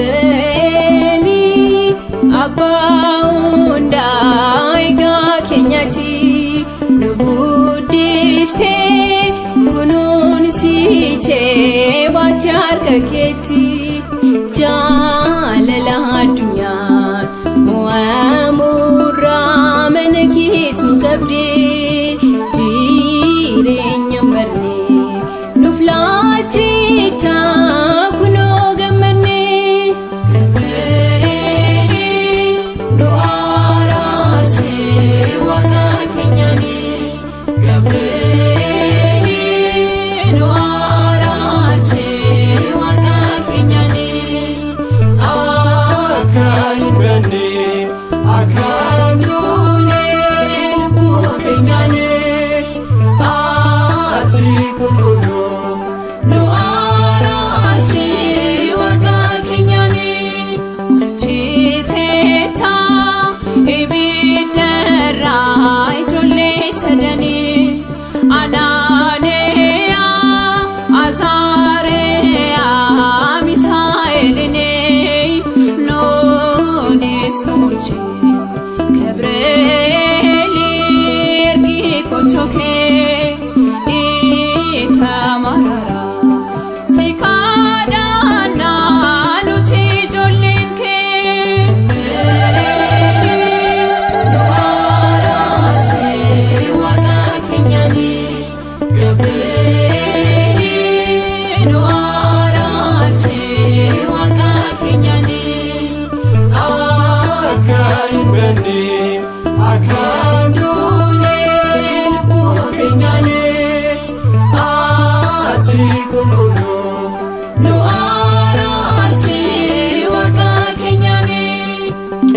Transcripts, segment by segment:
Gabrieli abbaa hundaa egaa keenyati nu guddistee kunuunsitee baate harka keetti jaalala addunyaa mo'amurraa mana keetu qabdee jireenya hin badne nuuf laatteetta kunoo gammanne.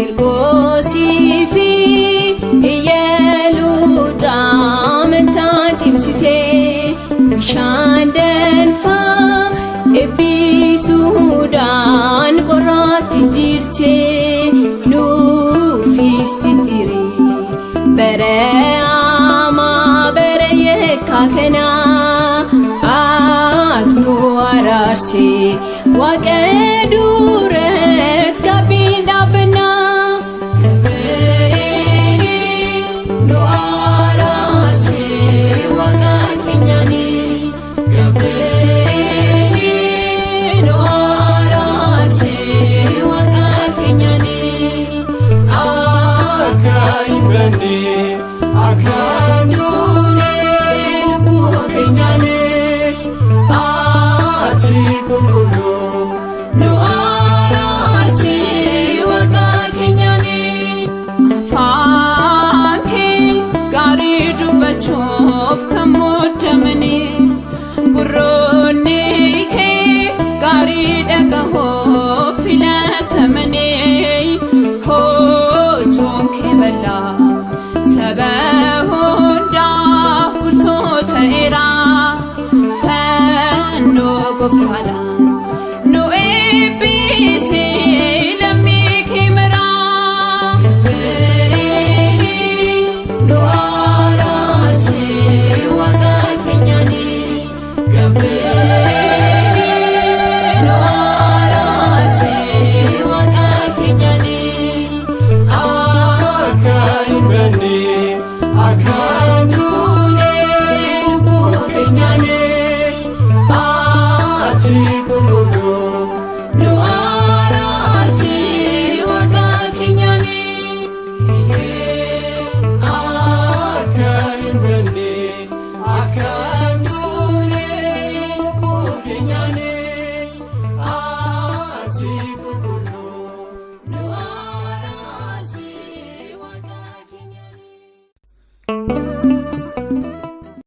Qirqoosii fi Iyyeluuxaa amantaa cimsitee bishaan danfaa eebbisuudhaan qorraatti jirtee nuufis jijjiire bara hamaa bara yakkaa kanaa ati nu araarsee Waaqa duratti gaabbiin dhaabbannaa. Afaan kee gaarii dubbachuuf kan muddamani gurroonni kee gaarii dhagahuuf filatamani kochoon kee bal'aa saba Banne akka duune lubbuu keenyaane, ati qulqulluu nu araarsi Waaqa keenyaane. Akka hin banne akka duune lubbuu keenyaane, ati qulqulluu nu araarsi Waaqa keenyaane.